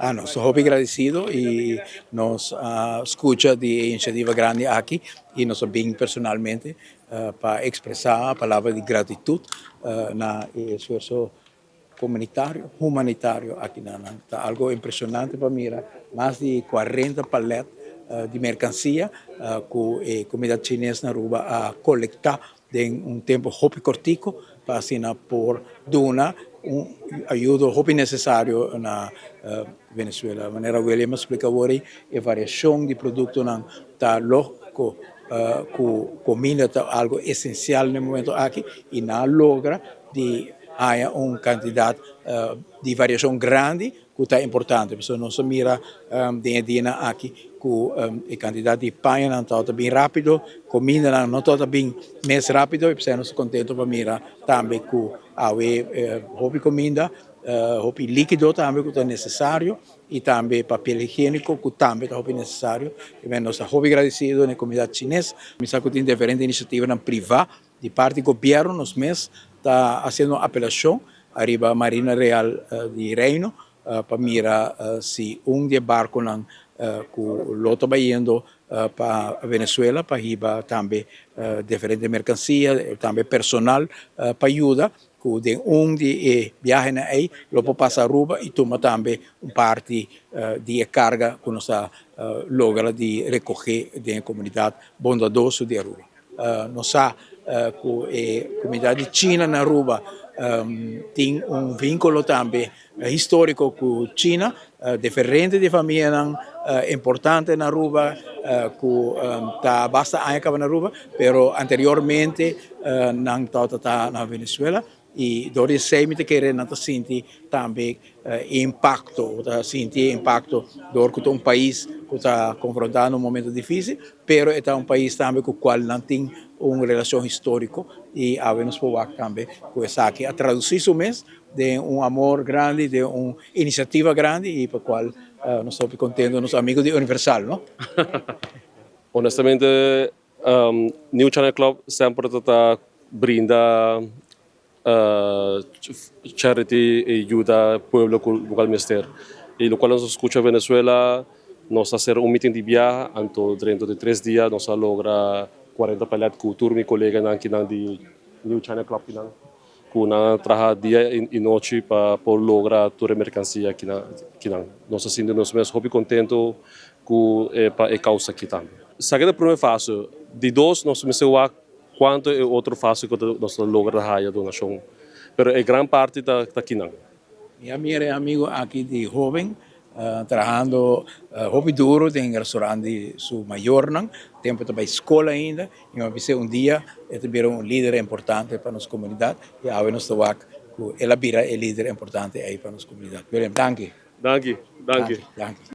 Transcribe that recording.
Ah, nos ta hopi agradecido y nos a scucha di e iniciativa grandi aki y nos a bin personalmente pa expresa palabra di gratitud na e esfuerzo comunitario, humanitario aki na nan. Ta algo impresionante pa mira mas di 40 palet di mercancia cu e comunidad Chines na Aruba a colecta den un tempo hopi cortico pa asina por duna un ayudo hopi necesario na Venezuela. Manera William a splica awor, e variacion di productonan ta logico cu comida ta algo esencial na e momento aki y nan a logra di haya un cantidad di variacion grandi cu ta importante. Pasobra nos a mira den e dianan aki cu e cantidad di pañanan ta bin rapido, comidanan no ta bin mes rapido y pesey nos ta contento pa mira tambe cu awe hopi comida, hopi likido tambe cu ta necesario y tambe papel higienico cu tambe ta hopi necesario. Y nos ta hopi agradecido na e comunidad Chines. Mi sa cu tin diferente iniciativanan priva. Di parti gobierno, nos mes ta haciendo apelacion ariba Marina Real di Reino pa mira si un di e barconan cu lo ta bayendo pa Venezuela pa hiba tambe diferente mercancia, tambe personal pa yuda, cu den un di e viahenan ey lo por pasa Aruba y tuma tambe un parti di e carga cu nos a logra di recoge den e comunidad bondadoso di Aruba. Nos sa cu e comunidad di China na Aruba tin un vinculo tambe historico cu China, diferente di famianan importante na Aruba cu ta basta aña caba na Aruba, pero anteriormente nan tabata na Venezuela y door di esey mi ta kere nan ta sinti tambe impacto, ta sinti impacto door cu ta un pais cu ta confrontando un momento dificil, pero e ta un pais tambe cu cual nan tin un relacion historico y awe nos por wak tambe cu esaki a traduci su mes den un amor grandi, den un iniciativa grandi y pa cual nos ta contento, nos amigo di Universal, no? Honestamente, New China Club semper ta brinda charity y yuda pueblo cu local mester. Y locual nos scucha Venezuela, nos a haci un meeting di biaha, anto dentro di 3 dia nos a logra 40 palet cu tur mi coleganan akinan di New China Club akinan, cu nan a traha dia y nochi pa por logra tur e mercancia akinan. Nos ta sinti nos mes hopi contento cu pa e causa aki tambe. Esaki ta e prome fase. Di dos, nos mester wak cuanto e otro fase cu nos ta logra haya donacion. Pero e gran parti ta akinan. Mi a mira amigo aki di hoben trahando hopi duro den restaurant di su mayornan, tempo ta bay scol ainda, y mi a bisa un dia e ta bira un lider importante pa nos comunidad y awe nos ta wak cu el a bira e lider importante ey pa nos comunidad. William, danki. Danki, danki. Danki.